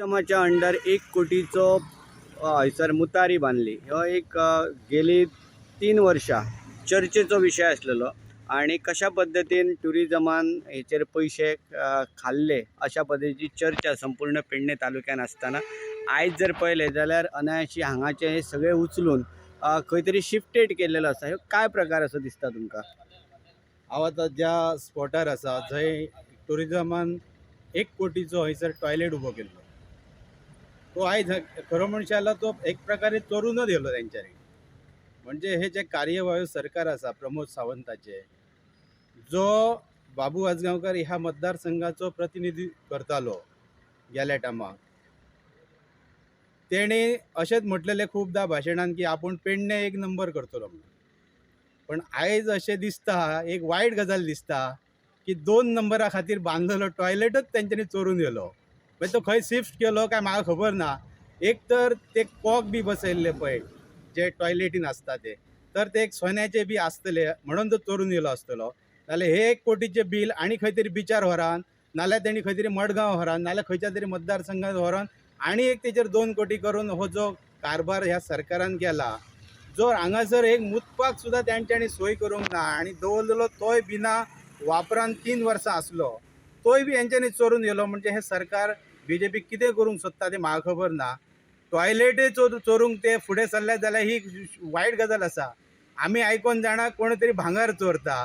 टुरिजमाच्या under 1 कोटीचो हयसर मुतारी बांदली. हो एक गेली 3 वर्षां चर्चेचो विशय आसलेलो आनी कशा पद्दतीन ट्युरिजमान हेचेर पयशे खाल्ले, अशा पद्दतीची चर्चा संपूर्ण पेडणे तालुक्यान आसतना आयज जर पळयलें जाल्यार अनायाशी हांगाचें हें सगळें उचलून खंय तरी शिफ्टेड केल्लेलो आसा. ह्यो काय प्रकार असो दिसता तुमकां? हांव आतां ज्या स्पॉटार आसा जंय टुरिजमान 1 कोटीचो हयसर टॉयलेट उबो केल्लो, तो आयज खरो म्हणशात जाल्यार तो एक प्रकारे चोरूनच येयलो तेंच्यांनी. म्हणजे हे जे कार्यवाहू सरकार आसा प्रमोद सावंताचे, जो बाबू आजगांवकार ह्या मतदारसंघाचो प्रतिनिधी करतालो गेल्या टायमाक, तेणे अशेंच म्हटलेलें खुबदां भाशणान की आपूण पेडणे एक नंबर करतलो म्हणून. पण आयज अशें दिसता, एक वायट गजाल दिसता की 2 नंबरा खातीर बांदलेलो टॉयलेटच तेंच्यांनी चोरून व्हेलो. मागीर तो खंय शिफ्ट केलो काय म्हाका खबर ना. एक तर ते कॉक बी बसयल्ले पळय जे टॉयलेटीन आसता ते, तर ते एक सोन्याचे बी आसतले म्हणून तो चोरून व्हेलो आसतलो. नाल्यार हे 1 कोटीचें बील आनी खंय तरी बिचार व्हरान, नाल्यार तेणी खंय तरी मडगांव व्हरान, नाल्यार खंयच्या तरी मतदारसंघात व्हरोन आनी एक तेचेर 2 कोटी करून हो जो कारभार ह्या सरकारान केला, जो हांगासर एक मुतपाक सुद्दां तेंच्यांनी सोय करूंक ना आनी दवरलेलो तोय बिना वापरान 3 वर्सां आसलो, तोय बी हेंच्यांनी चोरून व्हेलो. म्हणजे हे सरकार बीजेपी कितें करूंक सोदता तें म्हाका खबर ना. टॉयलेटय चोरूंक ते फुडें सरले जाल्यार ही वायट गजाल आसा. आमी आयकोन जाणा, कोण तरी भांगर चोरता,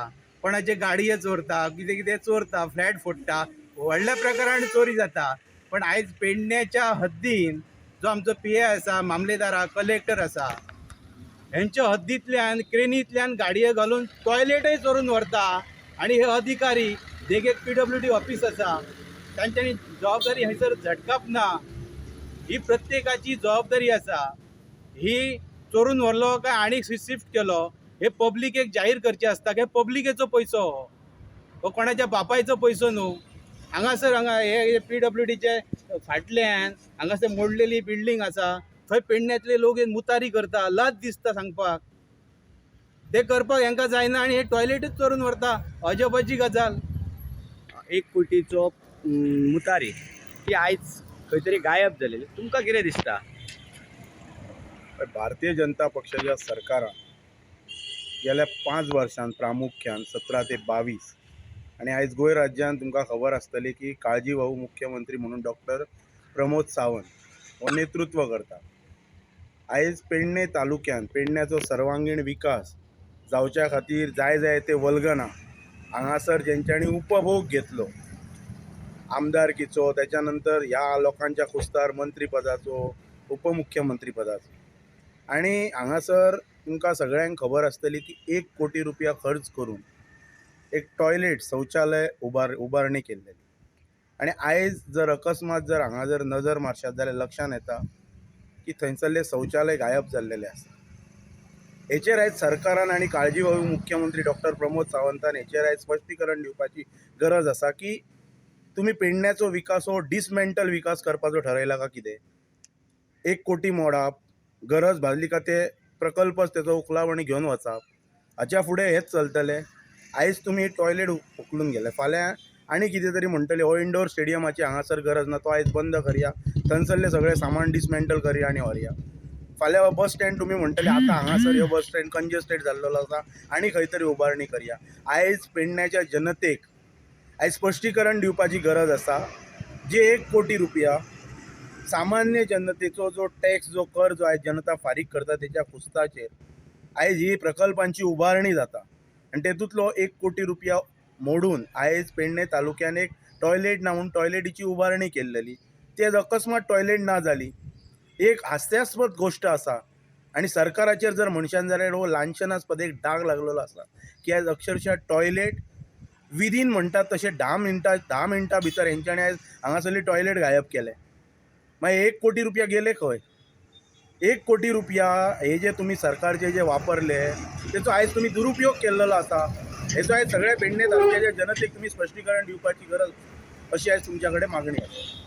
कोणाचे गाडये चोरता, कितें कितें चोरता, फ्लॅट फोडटा, व्हडल्या प्रकारान चोरी जाता. पण आयज पेडण्याच्या हद्दीन जो आमचो पी ए आसा, मामलेदार आसा, कलेक्टर आसा, हेंच्या हद्दींतल्यान क्रेनींतल्यान गाडये घालून टॉयलेटय चोरून व्हरता. आनी हे अधिकारी देगेक पीडब्ल्यूडी ऑफीस आसा, तांच्यांनी जबाबदारी हयसर झटकप ना. ही प्रत्येकाची जबाबदारी आसा. ही चोरून व्हरलो काय आनी शिफ्ट केलो हे पब्लिकेक जाहीर करचें आसता की पब्लिकेचो पयसो हो, हो कोणाच्या बापायचो पयसो न्हू. हांगासर हांगा हे पीडब्ल्यूडीचे फाटल्यान हांगासर मोडलेली बिल्डींग आसा, थंय पेडण्यांतले लोक येवन मुतारी करता. लज दिसता सांगपाक. ते करपाक हेंकां जायना आनी हे टॉयलेटूच चोरून व्हरता. अजबाची गजाल. 1 कोटीचो मुतारी ती आयज खंय तरी गायब जालेली, तुमकां कितें दिसता? भारतीय जनता पक्षाच्या सरकारान गेल्या 5 वर्सांत, प्रामुख्यान 17 ते 22 आनी आयज गोंय राज्यांत तुमकां खबर आसतली की काळजी भाऊ मुख्यमंत्री म्हणून डॉक्टर प्रमोद सावंत हो नेतृत्व करता. आयज पेडणे तालुक्यांत पेडण्याचो सर्वांगीण विकास जावच्या खातीर जाय जाय ते वल्गना हांगासर जेंच्यांनी उपभोग घेतलो आमदारकीचो, त्याच्या नंतर ह्या लोकांच्या खुस्तार मंत्रीपदाचो, उपमुख्यमंत्रीपदाचो. आनी हांगासर तुमकां सगळ्यांक खबर आसतली की 1 कोटी रुपया खर्च करून एक टॉयलेट, शौचालय उबारणी केल्लेली आनी आयज जर अकस्मात जर हांगा जर नजर मारशात जाल्यार लक्षांत येता की थंयसरलें शौचालय गायब जाल्लेलें आसा. हेचेर आयज सरकारान आनी काळजी मुख्यमंत्री डॉक्टर प्रमोद सावंतान हेचेर आयज स्पश्टीकरण दिवपाची गरज आसा की तुमी पेडण्याचो विकास हो डिसमेंटल विकास करपाचो ठरयला का कितें? 1 कोटी मोडप, गरज भासली का ते प्रकल्पच तेचो उखलाप आनी घेवन वचप. हाच्या फुडें हेंच चलतलें. आयज तुमी टॉयलेट उखलून गेले, फाल्यां आनी कितें तरी म्हणटले, हो इंडोर स्टेडियमाची हांगासर गरज ना, तो आयज बंद करया, थंयसरलें सगळें सामान डिसमेंटल करया आनी व्हरया. फाल्यां बस स्टँड तुमी म्हणटले, आतां हांगासर ह्यो बस स्टँड कंजेस्टेड जाल्लेलो आसा, आनी खंय तरी उबारणी करया. आयज पेडण्याच्या जनतेक आयज स्पश्टीकरण दिवपाची गरज आसा. जे 1 कोटी रुपया सामान्य जनतेचो जो टॅक्स, जो कर जो आयज जनता फारीक करता, तेच्या खुस्ताचेर आयज ही प्रकल्पांची उबारणी जाता आनी तेतूंतलो 1 कोटी रुपया मोडून आयज पेडणे तालुक्यान एक टॉयलेट ना म्हूण टॉयलेटीची उबारणी केल्लेली, ती आयज अकस्मात टॉयलेट ना जाली, एक हास्यास्पद गोश्ट आसा. आनी सरकाराचेर जर म्हणशान जाल्यार हो लांछनास्पद एक डाग लागलेलो आसा की आयज अक्षरशा टॉयलेट विदीन म्हणटात तशें 10 मिनटां, 10 मिनटां भितर हेंच्यांनी आयज हांगासरली टॉयलेट गायब केले. मागीर 1 कोटी रुपया गेले खंय? 1 कोटी रुपया हे जे तुमी सरकारचे जे वापरले, तेचो आयज तुमी दुरुपयोग केल्लेलो आसा. हेचो आयज सगळ्या पेडणे तालुक्याच्या जनतेक तुमी स्पश्टीकरण दिवपाची गरज, अशी आयज तुमच्या कडेन मागणी आसा.